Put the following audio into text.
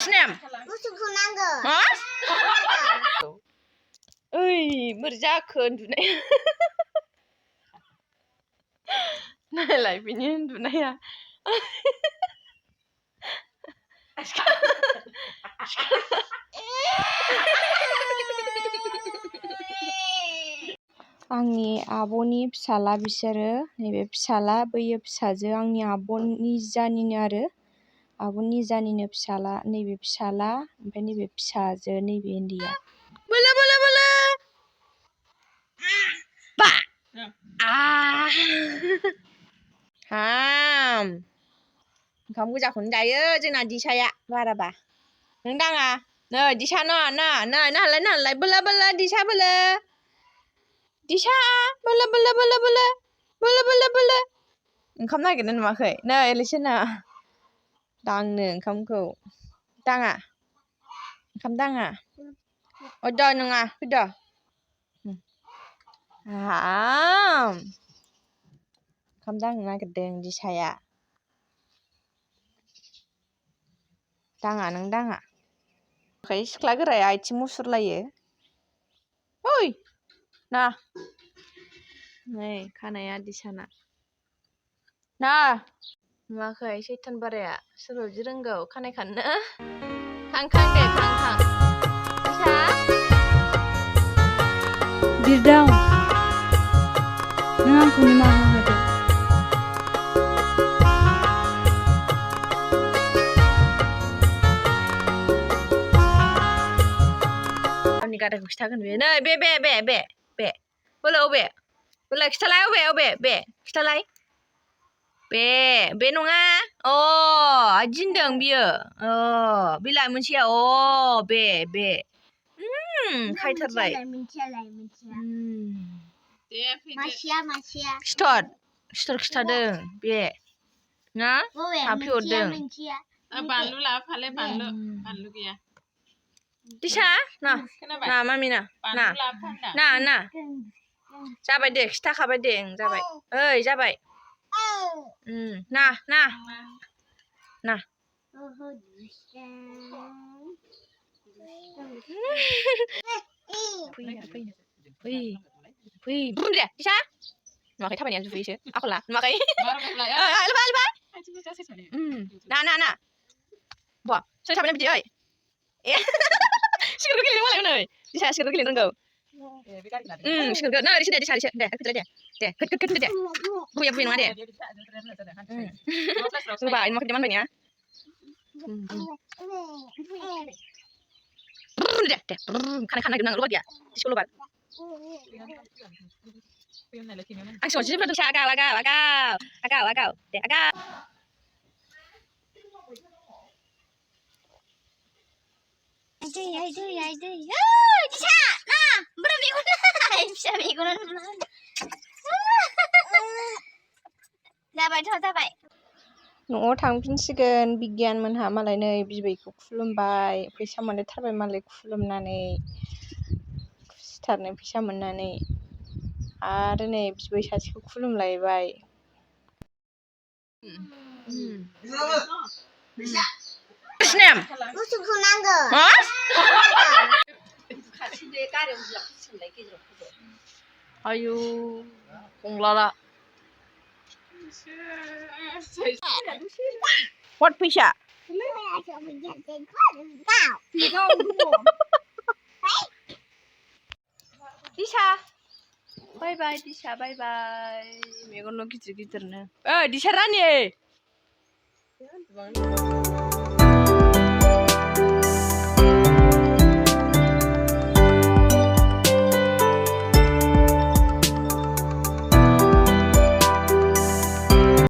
Nam Musuhku naga. hả ơi bữa ra khơn tụi này này lại bị nhiên tụi này à आंनि आब'नि फिसाला बिसोरो नैबे फिसाला बैयो फिसाजो आंनि आब'नि जानिनो आरो आब'नि जानिनो फिसाला नैबे फिसाला ओमफ्राय नैबे फिसाजो नैबे उन्दैया बोलो बोलो बोलो बा हाम ओंखाम गोजाखौनो जायो जोंना दिसाया बाराबा नों दाङा नै दिसा नालाय बोलो बोलो दिसा बोलो दिसा बोलो बोलो बोलो बोलो बोलो बोलो बोलो ओंखाम नागिरनो नुवाखै नै एलिसेना दांनो ओंखामखौ दाङा ओंखाम दाङा अद नङा फैद हाम ओंखाम दांनो नागिरदों दिसाया दाङा नों दाङा ओमफ्राय सिख्ला गोराया आथिं मुसुरलायो ओइ ना नै खानाया दिसाना ना नुवाखै सैथान बाराया सोरबादि रोंगौ खानाय खाननो खां दे खां दिसा बिरदाव नों आंखौ निमाहा होदो आंनि गादाखौ खिथागोन बे नै बे बोलो अबे बोलो खिथालाय अबे खिथालाय बे नङा अ दिनदों बियो अ बिलाइ मोनसेया अ बे खायथारबाय Masia. सिथर खिथादों बे ना थाफि हरदों बानलु लाफालाय बानलु गैया दिसा ना मामि ना जाबाय दे खिथाखाबाय दे जाबाय ओइ जाबाय ना फै बुं दे दिसा नुवाखै थाबायनाया जुफैसो आखला नुवाखै ना बा सोर थाबायना बिदि ओइ सिखिरि गेलेनो मालाय नै दिसा सिखिरि गेलेनो रोंगौ सिखिरि नै ओरैसो दे दिसा ओरैसो दे खोद दे बुया नङा दे होबाय नुवाखै मानबायनाया दे खानो नागिरनांगौ लबादिया दिसखौ लबार आं सिगाङाव जिबा दंसै आगाव दे आगाव Disa, nah, berani bisa menggunakan. जाबाय न'आव थांफिनसिगोन बिगियान मोनहा मालाय नै बिबैखौ खुलुमबाय फैसा मोनलायथारबाय मालाय खुलुमनानै खुसिथारनो फैसा मोननानै आरो नै बिबै सासेखौ खुलुमलायबाय Musuhku naga. आयु गंलाला हट फैसा दिसा बाय दिसा बाय मेगनल' गिदिरनो दिसा रानि